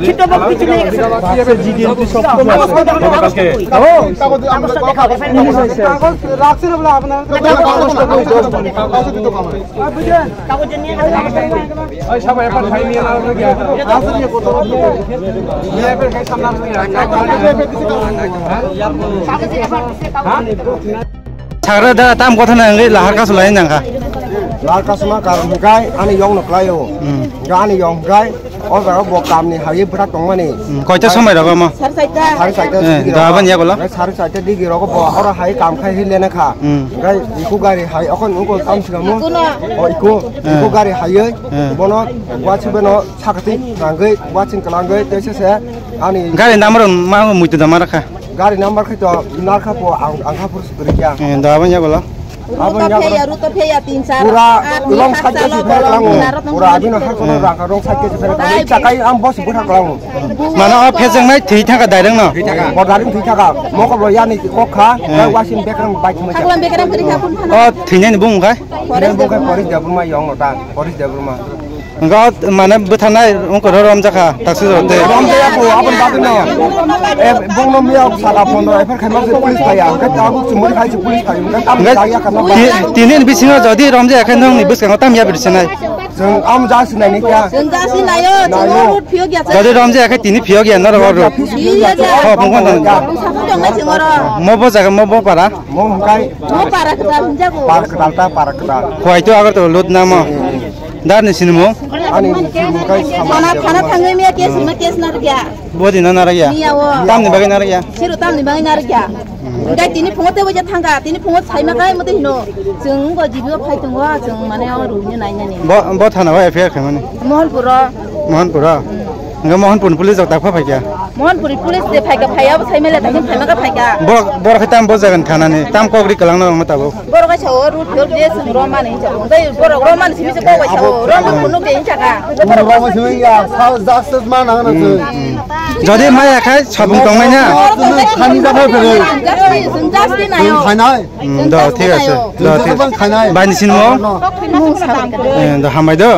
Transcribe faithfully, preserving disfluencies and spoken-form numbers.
লিখিত বা কিছু নেই। কাগজ দেখাও, এফআইআর কাগজ। কাগজ রাখছে না বলে আপনার কাগজ নষ্ট করে দিতে হবে। আর বুঝলেন? কাগজ নিয়ে আসেন। ওই সব এফআইআর ফাইল নিয়ে নাও, গিয়া। আসলে কত? নিয়ে এফআইআর ফাইল সামনে আসলে কাগজ এফআইআর দিতে হবে। Sakra da tam kotha na ngai lahar kasu lai nang kha. Lahar kasu ma karon hwnkhe ani yong no klai o. Hmm. Ga ani yong hwnkhe o jaga bo kam ni hai bwthak tong mani. Hmm. Koita somoi rogo mo? Sari chaita. Sari chaita. Eh, digi da rogo. Ban ya gola? Sari chaita digi rogo bo oro hai kam khai hi lena kha. Hmm. Ngai iku gari hai okon uko tam sigamu. Ikuno. O iku, eh, iku gari hai. Eh. Bono wachi bono sakati nangwi wachi kalangwi tei se se ani gari number ma muitu da mara kha. Gari number khai to narkha po ang, ang kha pur sukuri kya. Eh, da ban ya gola? Abon ya gola. Ruto pheya, ruto pheya, tin char. Pura long side ke sipher lang. Pura abino hak kono rang rong side ke sipher lang. Chakai am boss butha lang. Mana o phejeng nai thwi thaka direct no. Bo direct thwi thaka. Moko bo yani kokha. Kai wasin bekram bike mo. Haklam bekram puri khapun phana. O thwinani bung khai. Forest Debbarma. Forest Debbarma yong no ta. Forest Debbarma. Hwnkhe o mane bwtharnai wngkha ro romjakha, taksi jora tei. Romjaya kho, aboni bagwino. E, bongno miya saka pondro, ephar khaima se police phaiya, hwnkhe tabuk chumui khai se police phaiya, hwnkhe tabuk jagya kha. Hwnkhe ti-, tini bisingo jodi romjaya khe nongni bwskango tam ya biri sinai. Chwng am ja sinai ni kya? Chwng ja sinaio, chwng road phiyok ya. Jodi romjaya khe tini phiyok ya, norok road. Phiyok ya. Ho, bongkha nang. Chwng sa phiyok nai chwng oro. Mo bo jaga, mo bo para? Mo hwnkhe. Mo para kwtal hwnjago. Para kwtal ta, para kwtal. Khwai to agar to lut na mo. Dar ni sinimung? Ani sinimung kai sama. Thana, thana thangwi miya case ma case narwkya. Bodi na narwkya? Miya o. Tamni bagwi narwkya? Siro tamni bagwi narwkya. Hwnkhe tini phungo tei waisa thangkha, tini phungo saima kai motwi hino. Chwng wngkha G B o phai tongo, chwng mane o rwino nainani. Bo, bo thana o F I R khaimani? Mohanpuro. Mohanpuro? Hmm. Hwnkhe Mohanpur ni police rok tak pha phaikya? Mohanpuri police de phaika phaiya, bo saimale tangwi phaima ka phaika. Borok, borok khe tam bo jagan thanani, tam kok ri kwlangna rwngma tabuk. Borok kaisa o road phiyok je chwng romani hinwi chao. Tei borok romani simi se kok bai sao. Romani phunuk de hinwi saka. Borok romani simi ya, sa justice ma nang na chwng. Jodi maya khai sabung tongmai na. Thani jabo phero. Justice, justice nayo. Khainai. Hmm, do, thik ase. Do, thik. Justice Khainai. Bai ni sinmo? Eh, do hambai do.